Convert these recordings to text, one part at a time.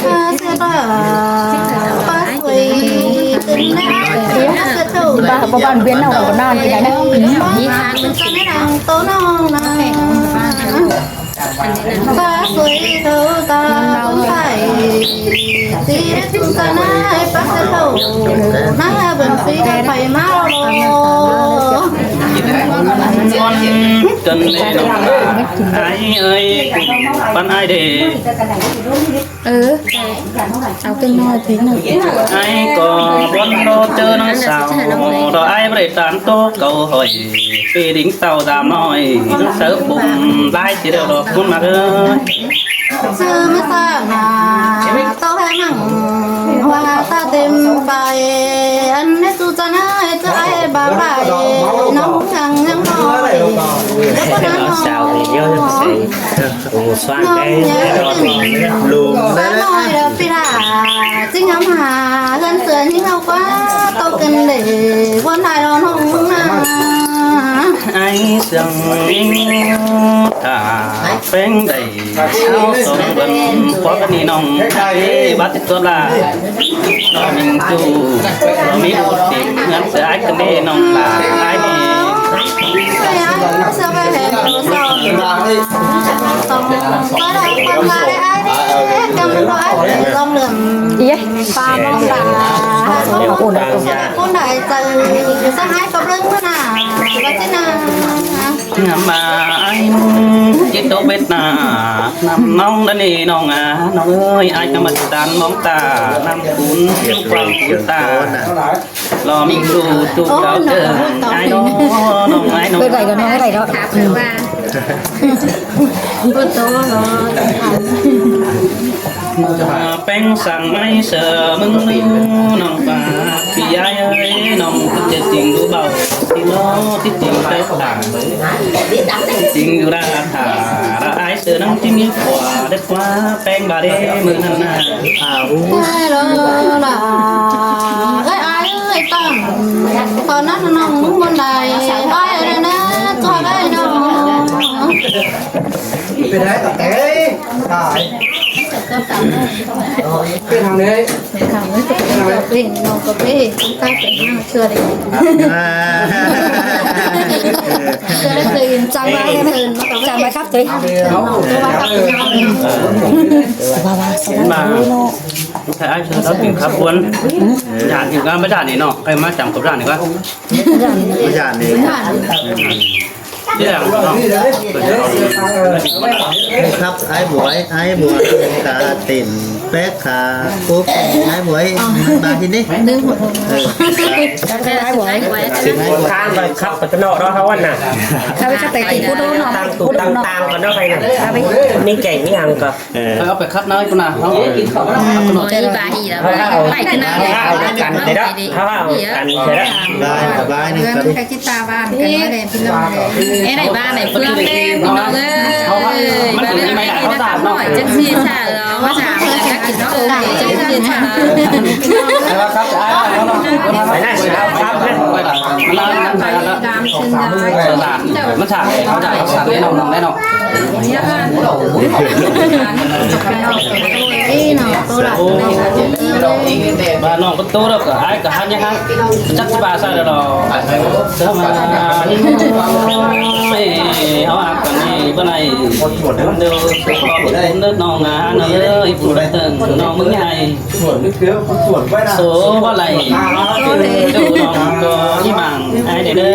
ພາເສດຕາ ປາສວຍຕື່ນແນວ ພາເສດໂຕ ບ້ານ ບ້ານວຽນເຮົາກໍນານຄືກັນນະ ມີທາງມັນຊິໂຕນ້ອງນາ ປາສວຍໂຕຕາໄປ ຊິເຮັດສະນາ ປາສະໂຕ ນາເບິ່ງຊິໄປມາລອ ຈນແນ່ນອນ ອ້າຍເອີຍ ປັນອ້າຍເດ້. ເອີ ເອົາເປັນນ້ອຍເພງໜຶ່ງ ອ້າຍກໍບໍ່ໂຕເຈີນາງສາວ ດອກອ້າຍບໍ່ໄດ້ຕາມໂຕເກົ່າຫ້ອຍ ປີດິງເຕົ້າດາມນ້ອຍ ເສີບປຸ້ມຫຼາຍຊິແລ້ວດອກຄຸນມາເອີຍ ຊື່ມາສາໜ້າ ເຕົ້າແຮມັງ ຫົວຕາເຕັມໄປ ອັນໃນສຸຈະນາ ເຈົ້າອ້າຍບ່າວຫຼາຍ ນ້ອງຍັງຍັງນ້ອຍ ເອົາສາວເດີ ໂອ້ ສາວນ້ອຍ ສາວນ້ອຍເດີ ປີດາ ຈິງຫາເຮືອນເສືອຍິງເອົາກວ່າ ໂຕເກີນເດ ວອນໄດ້ລອນ້ອງນາ ອ້າຍເສືອງຖ້າແປງໄດ້ ເອົາສອງເບິ່ງ ພວກນີ້ນ້ອງ ເອ ບາດຕິດຕົວລາ ນ້ອງມີຕູ້ ນ້ອງມີອູດຕິເຮືອນເສ ເອີຍ ປາມອງລາ ຄົນໃດເຈີສັງຫາຍກັບເລື່ອງມານາ ວ່າຊິນາ ງາມມາອ້າຍ ຈິດຕົກເວດນາ ນຳນ້ອງດານີນ້ອງອາ ນ້ອງເອີຍ ອ້າຍກຳມະຈານມອງຕາ ນຳຄຸນຄວາມຄຸນຕາ ລອມສູ່ທຸກເຈົ້າເດີ ອ້າຍນ້ອງ ນ້ອງອ້າຍນ້ອງ ໄດ້ໆ ເນາະ ໄດ້ໆ ເນາະ ອືມ ແປ້ງສັງໄມ້ເສືອມຶງ ນ້ອງປາ ພີ່ອ້າຍເອີຍ ນ້ອງເຈັບຈິງດູເບົາ ທີ່ລໍທີ່ຈິງເຈົ້າຕາ ຈິງຢູ່ລາທາລະອາຍ ເສືອໜັງທີ່ມີຜົວ ເດັດກວ່າແປ້ງບາເດມື້ນັ້ນນາ ອາ ໂອ້ຍ ຕາຍແລ້ວລະ ເອີຍ ອາຍເອີຍ ຕອນ ຕອນນັ້ນນ້ອງມຶງບໍ່ໄດ້ ອາຍເອີຍນະ ຕົວເອີຍນ້ອງ ເປັນໄດ໋ຕາແຕ໋ ຕາຍ ເປັນທາງໃດ ເປັນທາງໃດ ເປັນນ້ອງກໍເປັນ ຕາເປັນນາເຊື່ອໄດ້ ອ່າ ເຊື່ອໄດ້ ຈຳໄວ້ ຈຳໄວ້ຄັບ ເອີຍ ວ່າວ່າ ມາ ເນາະ ແຕ່ອ້າຍເຊີນເຮົາກິນຄັບຄວນ ຢ້ານຢູ່ງາມບໍ່ຢ້ານນີ້ເນາະ ໃຫ້ມາຈຳກັບຢ້ານນີ້ກ່ອນ ຢ້ານນີ້ ຢ້ານນີ້ ທີ່ແລ້ວເນາະ ຄັບ ອ້າຍບວຍ ອ້າຍບວຍ ກະເຕັມແປກຂາ ປຸບ ອ້າຍບວຍ ມາທີ່ນີ້ ເອີ ອ້າຍບວຍ ທາງໄປຄັບໄປຕະເນາະເນາະ ເຮົາອັນນ່ະ ເອົາໄປຄັບໄປກິນພຸ້ນເນາະ ຕັ້ງຕູ້ຕັ້ງຕາງກ່ອນເນາະ ໃຜນະ ມີແກງມີຫຍັງກໍ ເອີ ເອົາໄປຄັບນາອີກພຸ້ນນະ ເຮົາເອົາໄປຄັບເນາະ ເອົາໄປເນາະ ໄປບ້ານອີກແລ້ວ ເອົາ ໄປຂຶ້ນນາ ເອົາກັນເດີ ເຮົາເອົາກັນເດີ ໄປ ໄປໜຶ່ງກໍໄດ້ ເອີ ໄດ້ບ້ານໄດ້ເມືອງເດ້ພີ່ນ້ອງເອີຍ ມັນເປັນໄມ້ເຂົ້າສານເນາະ ຈັງຊີ້ຊະ ເອົາມາສາມກັນກິນເນາະ ເອີ ຈັງຊີ້ຊະ ໄປນະ ເອົາຄັບນະ ມັນສາມ ເຂົ້າສານເດ້ນ້ອງ ນ້ອງເດ້ນ້ອງ ວ່ານ້ອງເປັນໂຕແລ້ວກໍອ້າຍກໍຫັນຍັງຫັນ ຈັກຊິວ່າຊະແລ້ວເນາະ ເອີ ເຮົາຮັກກັນນີ້ບໍ່ໄດ້ ເດີ ເດີນ້ອງນາເອີຍ ຜູ້ເຖິງນ້ອງເມືອງໃຫຍ່ ໂສບໍ່ໄຫຼ ເຈົ້ານ້ອງກໍອີ່ໝັ່ງ ອ້າຍເດີ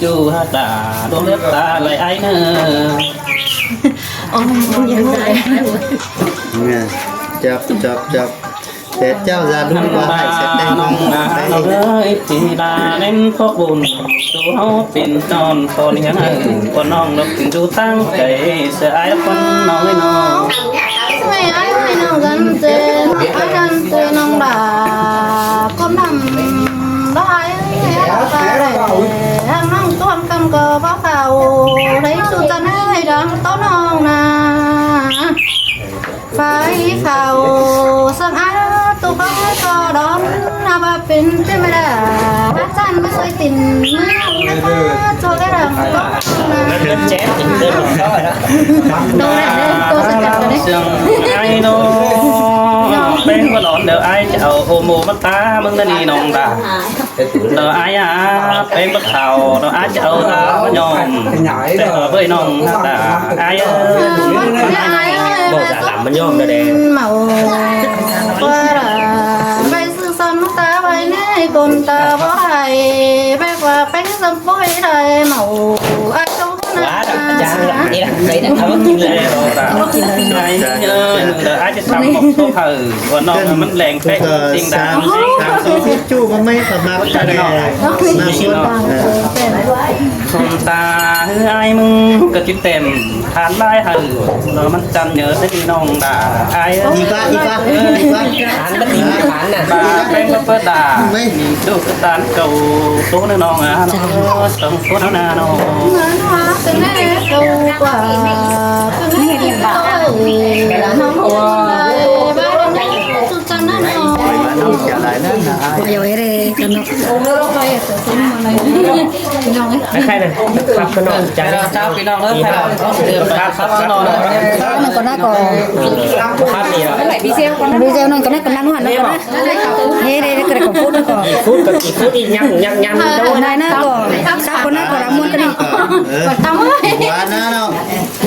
ຈູຮັກຕາ ດວງເລືອດຕາໄຫຼອ້າຍເນີ ໂອ້ຍ ຈັບ ຈັບ ຈັບ ແຕ່ເຈົ້າຢ່າລືມວ່າໃຫ້ສະແຕງນ້ອງນາເອີຍ ທີ່ລາເນັ້ນພວກບຸນ ໂຕເຮົາເປັນຕອນ ຕອນຍັງໃຫ້ ຄົນນ້ອງນກຈຶ່ງຢູ່ຕັ້ງໃຈ ເສືອອ້າຍຄົນນ້ອງເອີຍນ້ອງ ເອີຍອ້າຍນ້ອງກັນເຈີ ອ້າຍກັນເຈີນ້ອງດາ ຄົນນຳ ດອກອ້າຍເອີຍ ຫາກນ້ອງຕົວຄຳກໍບໍ່ເຂົ້າ ໄດ້ສູ່ຈັນໃຫ້ດັງໂຕນ້ອງນາ ໄຟເຂົ້າສັງອາຕຸກກໍດອນນາວ່າເປັນເທວະດາ ພະຈັນມາຊ່ວຍຕິນເມືອງນະຄອນໂຊກະດຳ ເດີນແຈມເດີນເດີນເດີນ ເຊິ່ງອ້າຍນ້ອງ ເປັນບໍ່ນອນ ດຽວອ້າຍຈະເອົາໂອໂມມາຕາເບິ່ງນະນີ້ນ້ອງດາ ດອກອ້າຍອາ ແປ້ງບັກເຂົ້າ ດອກອ້າຍຈະເອົາດາມາຍ້ອມ ແປ້ງເບີຍນ້ອງຕາ ອ້າຍເອີຍ ເວົ້າຈາດຳມາຍ້ອມແດ່ ເມົາກວ່າລະ ໄປຊື້ສຳຕາໄວ້ໃນກົ້ນຕາບໍ່ໄດ້ ແບກວ່າແປ້ງສຳປຸຍໄດ້ເມົາ ອາ ຈາງລະ ນີ້ລະ ໄປນະ ເອົາມາກິນເລີຍ ເອົາມາກິນເລີຍ ດອກອ້າຍຈະສຳບັກໂຕເຂົາ ວ່ານ້ອງມັນແລງແປ້ງຈິງດາ ສາມ ສາມ ສອງ ສີ່ ຈູ້ບໍ່ໄມ່ສະໝັກກະແດ່ ມາຄົນ ເອີ ສົມຕາເຮີອອ້າຍມຶງກະຈິເຕັມ ທານຫຼາຍເຮີ ເນາະມັນຈັນເຍີໄດ້ນ້ອງດາ ອ້າຍເອີຍ ອີກວ່າ ອີກວ່າ ອີກວ່າ ທານບໍ່ຕິງທານນະ ບາແປ້ງບໍ່ເປີດດາ ໄມ່ ດູກະຕານເກົ່າ ໂຕນະນ້ອງອາ ສອງຄົນເຮົານານ້ອງ ເປັນແມ່ເກົ່າກວ່າ ເປັນແມ່ເກົ່າ ນ້ອງ ໃຜໆນະ ຄັບຂະໜອມຈັງ ເຈົ້າພີ່ນ້ອງເອີຍ ຄັບຂະໜອມ ໜຶ່ງກ່ອນນະ ກ່ອນ ຄັບນີ້ລະ ດີເຊວໜຶ່ງກ່ອນນະ ກຳລັງຫັ້ນນະ ເດ ເດ ກະໄດ້ຂອງພຸດກ່ອນ ພຸດກໍຊິພຸດອີກ ຍຳ ຍຳ ຍຳ ໄດ້ນະ ກ່ອນ ຊັບກ່ອນນະ ກ່ອນລະມ່ວນກັນນີ້ ເອີ ຕຳ ຫວານນະເນາະ.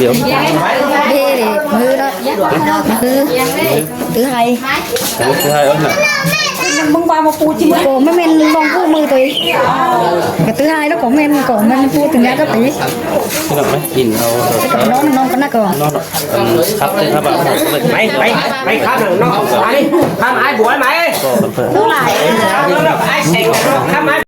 ດຽວ ເດ້ ເດ້ ຄືລະ ຄື ຄືໄຮ ໂອ້ ຄືໄຮເອີນະ ມຶງວ່າມາປູຈິງ ກໍມັນແມ່ນລອງປູມືຕົວເອງ ກໍຄືໄຮແລ້ວກໍແມ່ນ ກໍມັນປູຕົວເນີ້ຍກໍຕີ ພີ່ນ້ອງເອີຍ ກິນເອົາ ແຕ່ກໍນອນ ນອນກັນນະກໍ ນອນ ອັນ ຄັບ ຄັບ ໄປ ໄປ ໄປ ຄັບ ນ້ອງ ອັນນີ້ ຄັບ ອ້າຍບວຍ ມາ ເອີ ເທົ່າໃດ ຄັບ ອ້າຍເສັງ ຄັບ ອ້າຍ